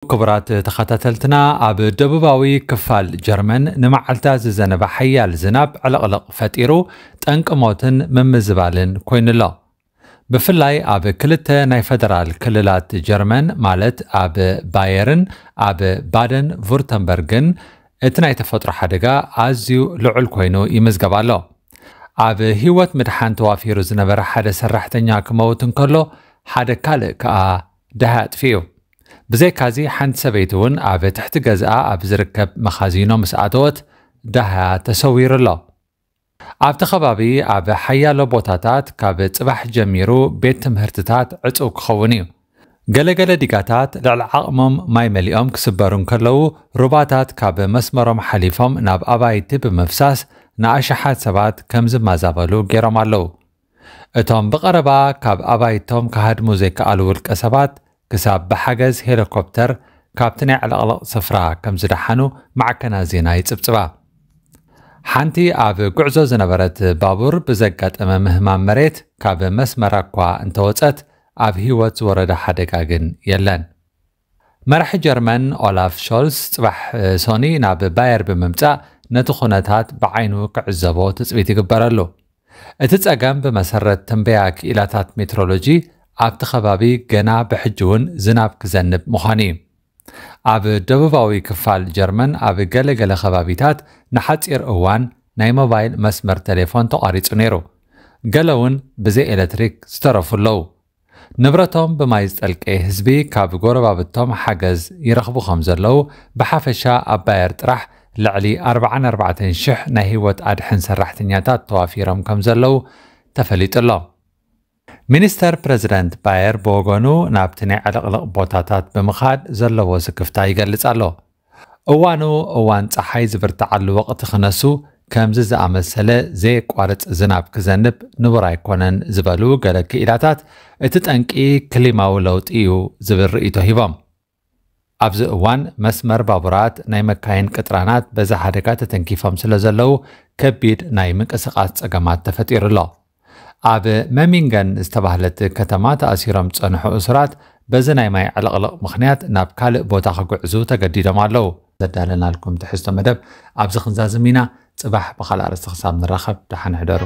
ክቡራት ተኸታተልትና፣ ኣብ ደቡባዊ ክፋል ጀርመን ንመዓልታት ዝዘነበ ሓያል ዝናብ ዕልቕልቕ ፈጢሩ ጠንቂ ሞትን ምምዝባልን ኮይኑ ኣሎ። ብፍላይ ኣብ ክልተ ናይ ፈደራል ክልላት ጀርመን፣ ማለት ኣብ ባየርን ኣብ ባደን ቩርተንበርግን፣ እቲ ናይ ተፈጥሮ ሓደጋ ኣዝዩ ልዑል ኮይኑ ይምዝገብ ኣሎ። ኣብ ህይወት ምድሓን ተዋፊሩ ዝነበረ ሓደ ሰራሕተኛ ክመውት እንከሎ፣ ሓደ ካልእ ከኣ ደሃይ ኣጥፊኡ። ብዘይካዚ ሓንቲ ሰበይቲ እውን ኣብ ትሕቲ ገዝኣ ኣብ ዝርከብ መኻዚኖ ምስ ኣተወት ደሃያ ተሰዊሩ ኣሎ። ኣብቲ ከባቢ ኣብ ሓያሎ ቦታታት ካብ ጽባሕ ጀሚሩ ቤት ትምህርትታት ዕጹው ክኸውን እዩ። ገለገለ ዲጋታት ልዕሊ ዓቕሞም ማይ መሊኦም ክስበሩ እንከለዉ፣ ሩባታት ካብ መስመሮም ሓሊፎም ናብ ኣባይቲ ብምፍሳስ ንኣሽሓት ሰባት ከም ዝመዛበሉ ገይሮም ኣለዉ። እቶም ብቐረባ ካብ ኣባይቶም ክሃድሙ ዘይከኣሉ ውልቀ ሰባት ክሳብ ብሓገዝ ሄሊኮፕተር ካብቲ ናይ ዕልቕልቕ ስፍራ ከም ዝደሓኑ ማዕከናት ዜና ይጽብጽባ። ሓንቲ ኣብ ጉዕዞ ዝነበረት ባቡር ብዘጋጠመ ምህማም መሬት ካብ መስመራ እኳ እንተወጸት፣ ኣብ ህይወት ዝወረደ ሓደጋ ግን የለን። መራሒ ጀርመን ኦላፍ ሾልስ ጽባሕ ሶኒ ናብ ባየር ብምምጻእ ነቲ ኩነታት ብዓይኑ ክዕዘቦ ትጽቢት ይግበረሉ። እቲ ጸገም ብመሰረት ትንበያ ክኢላታት ሜትሮሎጂ ኣብቲ ከባቢ ገና ብሕጂ እውን ዝናብ ክዘንብ ምዃኑ እዩ። ኣብ ደቡባዊ ክፋል ጀርመን ኣብ ገለገለ ከባቢታት ንሓጺር እዋን ናይ ሞባይል መስመር ቴሌፎን ተቋሪጹ ነይሩ። ገለ እውን ብዘይ ኤሌክትሪክ ዝተረፉ ኣለዉ። ንብረቶም ብማይ ዝጠልቀየ ህዝቢ ካብ ጎረባብቶም ሓገዝ ይረኽቡ ከም ዘለዉ፣ ብሓፈሻ ኣብ ባየር ጥራሕ ልዕሊ ኣርባዓን ኣርባዕተን ሽሕ ናይ ህይወት ኣድሕን ሰራሕተኛታት ተዋፊሮም ከም ዘለዉ ተፈሊጡ ኣሎ። ሚኒስተር ፕረዚደንት ባየር ብወገኑ ናብቲ ናይ ዕልቕልቕ ቦታታት ብምኻድ ዘለዎ ስክፍታ ይገልጽ ኣሎ። እዋኑ እዋን ጸሓይ ዝብርትዓሉ ወቕቲ ክነሱ፣ ከምዚ ዝኣመሰለ ዘየቋርጽ ዝናብ ክዘንብ ንቡር ኣይኮነን ዝበሉ ገለ ክኢላታት፣ እቲ ጠንቂ ክሊማዊ ለውጢ እዩ ዝብል ርእይቶ ሂቦም። ኣብዚ እዋን መስመር ባቡራት፣ ናይ መካይን ቅጥራናት በዚ ሓደጋ ተተንኪፎም ስለ ዘለዉ፣ ከቢድ ናይ ምንቅስቓስ ጸገማት ተፈጢሩ ኣሎ። ኣብ መሚንገን ዝተባህለት ከተማ ተኣሲሮም ዝጸንሑ እሱራት በዚ ናይ ማይ ዕልቕልቕ ምኽንያት ናብ ካልእ ቦታ ክግዕዙ ተገዲዶም ኣለዉ። ዘዳለናልኩም ትሕዝቶ መደብ ኣብዚ ክንዛዝም ኢና። ጽባሕ ብኻልእ ኣርእስቲ ክሳብ ንራኸብ ደሓን ሕደሩ።